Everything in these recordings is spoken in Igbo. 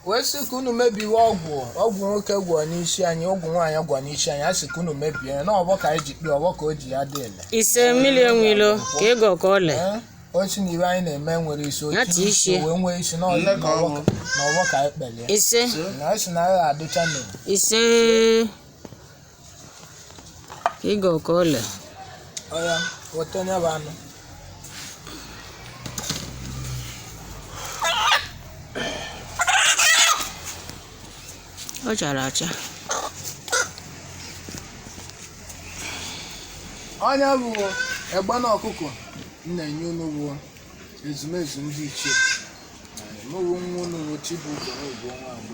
Wee sị ka unu mebiwe ọgwụ, ọgwụ nwoke gwọ n'isi anyị, ọgwụ nwaanyị gwọ n'isi anyị. A sị ka unu mebie ya na ọgbọ ka anyị ji kpee ọgbọ ka o ji ya dị ele. Ise. Mmiri enwilo ka ego ka ọle. Ee, o si na iwe anyị na-eme nwere isi Ya otu tee isi. wee nwee isi na Nne ka ọ ọgbọ bụ. na ọgbọ ka anyị kpelie. Ise. Na anyị sị na anyị ga-adụcha n'ewu. Ise, ka ego ka ọle. Ọya, weta onye bụ anụ. Ọ chara acha. Onye bụ egbe na ọkụkọ m na-enye unu bụ ezumezu ndị ichie mụrụ nwa unu bụ Chibuzo bụ nwa agbụ.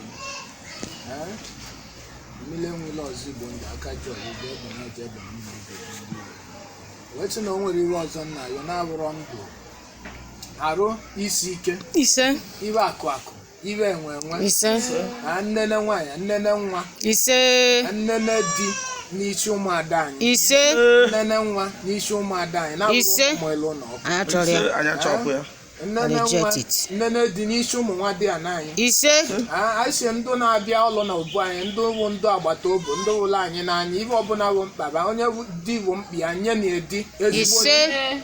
Mmiri enwela ọzọ Igbo ndị aka ji ọgwụgwọ egbe na eji egbe mmiri igbo ndị Igbo. Wee sị na o nwere iwe ọzọ nna ya na-abụrọ ndụ arụ isi ike. Ise. Iwe akụ akụ, iwe enwe enwe. Ise. Na nnene nwaanyị, nnene nwa. Ise. Na nnene di n'isi ụmụada anyị. Ise. Nnene nwa n'isi ụmụada anyị na-abụrụ Ise. ụmụ elu ụlọ ọkụ. Anyị achọrọ ya. Anya chọpụ ya. Nnene nwa, Reject it. nnene dị n'isi ụmụ nwa dị ana anyị. Ise. Anyị si ndụ na-abịa ụlọ na obu anyị, ndụ bụ ndụ agbata obi, ndụ ụlọ anyị n'anya, ibe ọbụla bụ mkpa ba onye bụ di bụ mkpi ya nye na edi ezigbo Ise. di.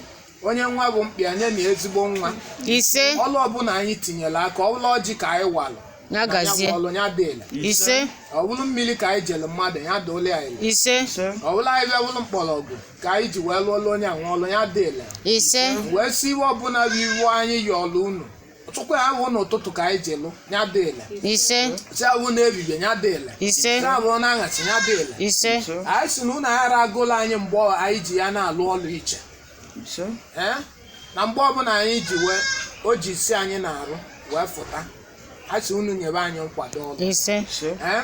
Onye nwa bụ mkpi ya nye na ezigbo nwa. Ise. Ọlụ ọbụla anyị tinyere aka, ọbụla ọjị ka anyị walụ Ya gazie. ya bụ ọlụ ya dịla. Ise. Ọbụlụ mmiri ka anyị jere mmadụ, ya dụla ya ile. Ise. Ọbụla anyị bịa bụlụ mkpọrọgwụ ka anyị ji wee lụọlụ onye anwe ọlụ ya dịla. Ise. Wee sị iwe ọbụla bụ iwu anyị yọọlụ unu tupu ya bụ n'ụtụtụ ka anyị jelụ ya dịla. Ise. Si awụ na ebibie ya dịla. Ise. Si awụ na aṅachi ya dịla. Ise. Anyị si na unu aghara agụla anyị mgbe anyị ji ya na-alụ ọlụ iche. Ise. Ee, na mgbe ọbụla anyị ji wee o ji si anyị na-arụ wee fụta, a sị unu nyebe anyị nkwado ọlụ. Ise. Ise. Ee,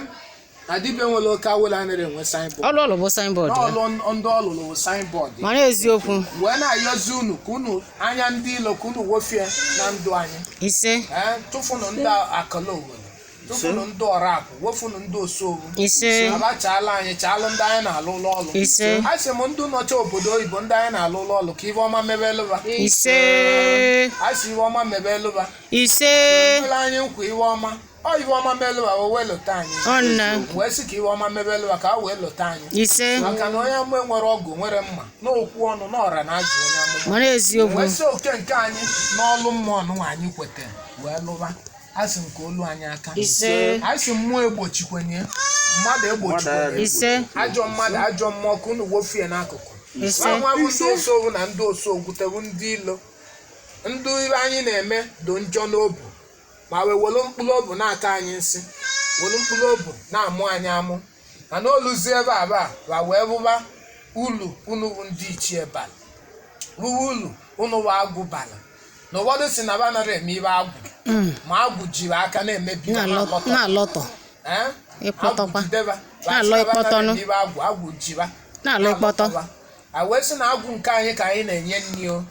na dibịa nwere oke awụla anaghị enwe signboard. Ọlụ ọlụ bụ signboard ya. N'ọlụ ndị ọlụlụ bụ signboard ya. Mara eziokwu. Wee na-ayọzi unu ka unu anya ndị ilo ka unu wofie na ndụ anyị. Ise. Ee, tụfụnụ ndị akala owere, tụfụnụ ndị ọrakụ, wofụnụ ndị osowu. Ise. Abachala anyị, chaalụ ndị anyị na-alụ ụlọ ọlụ. Ise. A sị m ndị nọcha obodo oyibo, ndị anyị na-alụ ụlọ ọlụ, ka ife ọma mebelụba. Ise. A sị ife ọma mebelụba. Ise. Nwere anyị nkwa iwe ọma, ọ ife ọma melụba o wee lụta anyị. Ọnna. Wee sị ka iwe ọma mebelụba ka a wee lụta anyị. Ise. Maka na onye mgbe nwere ọgụ nwere mma n'okwu ọnụ n'ọra na azụ onye amụma. Mara eziokwu. Wee sị oke nke anyị n'ọlụ mmụọ nụnwa anyị kwetara wee lụba, a sị nke olu anyị aka. Ise. A sị mmụọ egbochikwenye mmadụ, egbochikwenye Ise. ajọ mmadụ, ajọ mmụọ, ka unu wofie n'akụkụ. Ise. Nwa bụ ndị osogbu na ndị osogbu tebu ndị ilo, ndị ibe anyị na-eme do njọ n'obu, ma wee welu mkpụrụ obu na-aka anyị nsị, welu mkpụrụ obu na-amụ anyị amụ, mana oluzie ebe a ba ba wee bụba ulu unu bụ ndị ichie bara rụwa ulu unu bụ agwụ bara, na ụfọdụ si na ba nara eme ibe agwụ, ma agwụ jiri aka na-emebi ha na-alọtọ. Na-alọtọ. Eh? Ịkpọtọkwa. Agwụ jideba. Na-alọ ịkpọtọnụ. Ebe agwụ agwụ jiba. Na-alọ ịkpọtọ. A wee sị na agwụ nke anyị ka anyị na-enye nri o.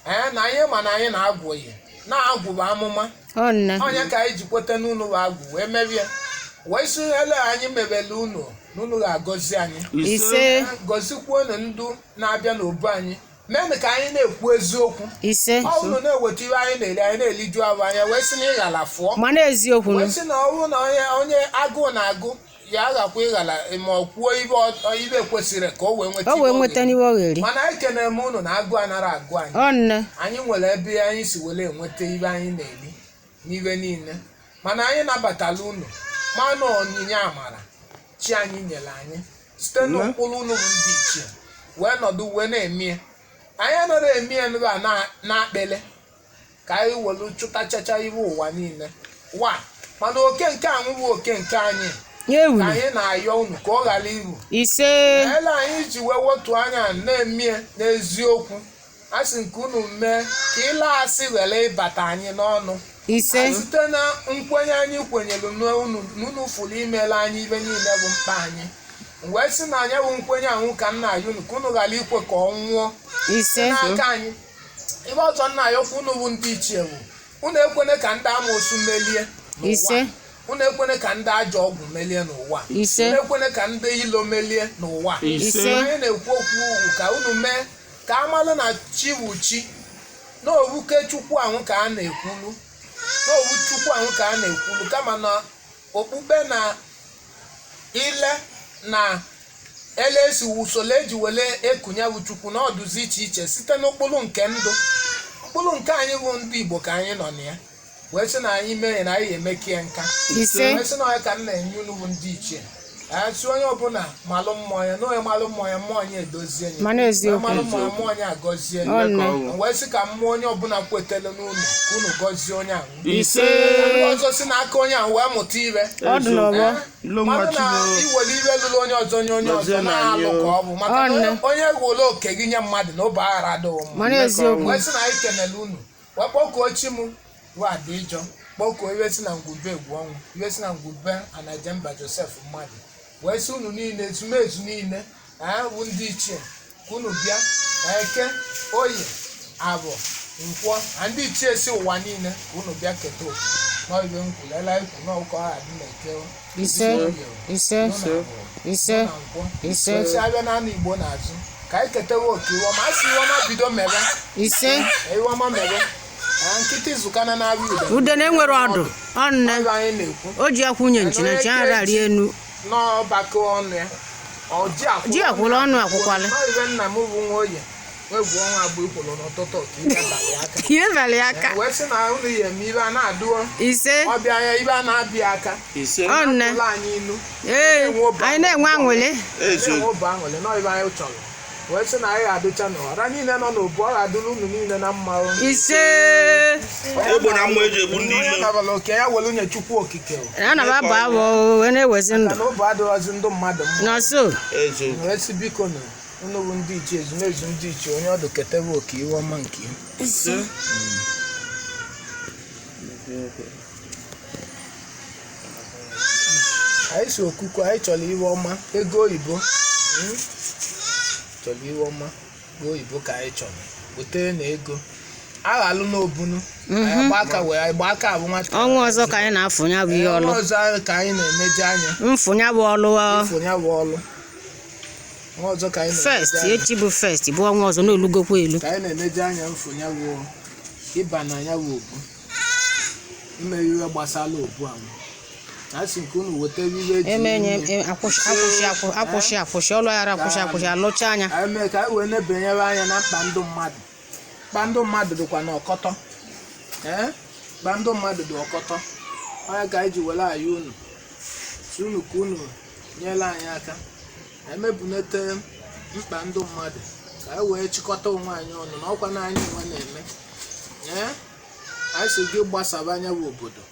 Ee, na anyị ma na anyị na-agwụ ya na-agwụ bụ amụma. Ọnna. Onye ka anyị ji kweta n'unu bụ agwụ wee merie, wee sị ele anyị mebele unu na unu ga-agọzi anyị. Ise. Gọzikwuonu ndụ na-abịa n'obu anyị, meenụ ka anyị na-ekwu eziokwu. Ise. Ọ unu na-eweta iwe anyị na-eri, anyị na-eliju ahụ anya, wee sị na ịghala fụọ. Mara eziokwu. Wee sị na ọ bụrụ na onye onye agụụ na-agụ ya aghakwa ịghala ma ọ kwuo ibe ibe kwesịrị ka o wee nweta O wee ibe ọ nweta ga-eri. n'iwe ọ ga-eri. Mana ekenere m unu na agụụ anara agụ anyị. Ọnna. Anyị nwere ebe anyị si were enweta ibe anyị na-eri n'ibe niile, mana anyị nabatala unu manụ onyinye amara chi anyị nyere anyị site n'ụkpụrụ unu bụ ndị ichie wee nọdụ wee na-emie anyị anaghị emie ebe a na-akpele ka anyị welu chụtachacha iwe ụwa niile wa, mana oke nke anwụ bụ oke nke anyị Ya ka ewuru. anyị na-ayọ unu ka ọ ghara iru. Ise. Ele anyị ji wee wetu anya na-emie n'eziokwu, a sị nke unu mee ka ịla asị ghara ịbata anyị n'ọnụ. Ise. Site na nkwenye anyị kwenyere n'unu n'unu fụrụ imela anyị ibe niile bụ mkpa anyị, wee sị na anyị bụ nkwenye ahụ ka nna anyị unu ka unu ghara ikwe ka ọ nwụọ Ise. n'aka anyị. Ibe ọzọ nna ya okwu unu bụ ndị ichie bụ unu ekwene ka ndị amoosu melie n'ụwa. Ise. Unu ekwene ka ndị ajọ ọgwụ melie n'ụwa. Ise. Unu ekwene ka ndị ilo melie n'ụwa. Ise. Anyị na-ekwu okwu ugwu ka unu mee ka amalụ na chi bụ chi, na owuke chukwu ahụ ka a na-ekwulu, na owu Chukwu ahụ ka a na-ekwulu, kama na okpukpe na ile na ele esi usoro eji wele ekunye bụ Chukwu na ọdụzi iche iche site n'ụkpụrụ nke ndụ, mkpụrụ nke anyị bụ ndị Igbo ka anyị nọ na ya, wee sị na anyị mee na anyị emekie nka. Ise. Wee sị na onye ka m na-enye unu bụ ndị ichie, asị onye ọbụla malụ mmụọ ya, na onye malụ mmụọ ya, mmụọ ya edozie ya. Mana eziokwu. Onye malụ mmụọ ya, mmụọ ya agọzie ya. Ọ nne. Wee sị ka mmụọ onye ọbụla kwetele n'ụlọ ka unu gọzie onye ahụ. Ise. Ndị ọzọ si n'aka onye ahụ wee mụta ire. Ọ dị n'ọgbọ. Ilo Mmadụ na nwa. iwere iwe lụrụ onye ọzọ nye onye ọzọ Gọzie na na-alụ anyị ka ọ bụ maka na Ọ nne. onye were oke gị nye mmadụ na ụba aghara adịghị mma. Mana eziokwu. Wee sị na anyị kenele unu, wee kpọkuo chi m bụ Adịjọ, kpọkuo iwe si na ngwube egwu ọnwụ, iwe si na ngwube Anajemba Joseph mmadụ, wee sị unu niile, ezumezu niile anyị bụ ndị ichie, ka unu bịa na Eke, Oye, Abọ, Nkwọ na ndị ichie si ụwa niile, ka unu bịa keta oke n'iwe nkwulela ikwu n'ụkọ ha dị na Eke. Ise. Ise. Ise. Na Nkwọ. Ise. Wee sị abịa na Igbo n'azụ ka anyị ketewe oke iwe ọma, a sị iwe ọma bido mere. Ise. Iwe ọma mere. Nkịtị zụkana na-abịa ude. Udene nwere ọdụ. Ọ nne. Ọrụ anyị na-ekwu. O ji akwụnye nchi na nchi ara arị enu. N'ọgbakọ ọnụ ya ọ ji akwụrụ. Ji akwụrụ ọnụ akwụkwalị. Ọ ibe nna m bụ nwa oye nwegwu ọnwa agbụ ikwụrụ n'ụtụtụ ka ibe abalị aka. Ihe balị aka. Wee sị na unu ya eme ibe a na-adụọ. Ise. Ọbịa ya ibe a na-abịa aka. Ise. Ọ nne. Ụlọ anyị ilu. Ee, anyị na-enwe aṅụrị. Na-enwe obi aṅụrị nọ ibe anyị chọrọ, wee sị na anyị ga-adịcha n'ụwa niile nọ n'obu, ọ ga-adịrị unu niile na mma o. Ise. Egbe na mma eji egbu ndị Onye ilo. nabala oke ya welu nye Chukwu okike o. Ana m abụ abụ wee na-ewezi ndụ. Maka na obu adịghọzi ndụ mmadụ mma. Nọọsụ. Eziokwu. Wee sị biko nụ unu bụ ndị ichie, ezumezu ndị ichie, onye ọdụ ketebe oke iwe ọma nke ya. Ise. Anyị si okuku anyị chọrọ iwe ọma ego oyibo. Chọrọ iwe ọma ego oyibo ka anyị chọrọ wetee na ego aghalụ n'obunu anyị gba aka wee anyị gba aka abụ nwata. Ọnwa ọzọ ka anyị na-afụnya bụ ihe ọlụ. Ọnwa ọzọ ahụ ka anyị na-emeje anya. Mfụnya bụ ọlụ ọ. Ifo ya bụ ọlụ ọnwa ọzọ ka anyị First, na-emeje anya. echi bụ first bụ ọnwa ọzọ n'olugokwa elu. Ka anyị na-emeje anya mfụ ya bụ ịba na ya bụ obu ime ihe gbasara obu ahụ a sị nke unu wetara ihe eji Emenye ime. akwụsị akwụsị akwụsị akwụsị ọlụ aghara akwụsị akwụsị alụcha anya. Anyị mee ka anyị wee na-ebenyere anya na mkpa ndụ mmadụ. Mkpa ndụ mmadụ dịkwa n'ọkọtọ. Ee, mkpa ndụ mmadụ dị ọkọtọ onye ka anyị ji were anyị unu si unu ka unu nyere anyị aka emebunete mkpa ndụ mmadụ ka anyị wee chịkọta onwe anyị ọnụ na ọkwa na anyị nwe na-eme. Ee, anyị si gị gbasaba anya bụ obodo,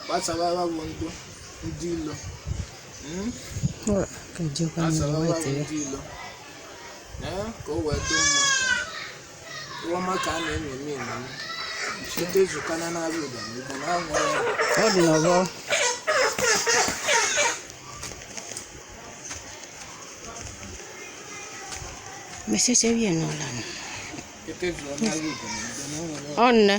gbasaba ya bụ ndụ ndị ilo. Gbasaba ya bụ ndị ilo. Ee, ka o wee dị mma. Ihe ọma ka a na-eṅomi eṅomi site zụkana na-abịa ụda na Igbo na anwụrụ ya. Ọ dị n'ọgbọ. Meseche wie n'ụlọ. Site zụọ na-abịa ụda na Igbo na anwụrụ ya. Ọ nne.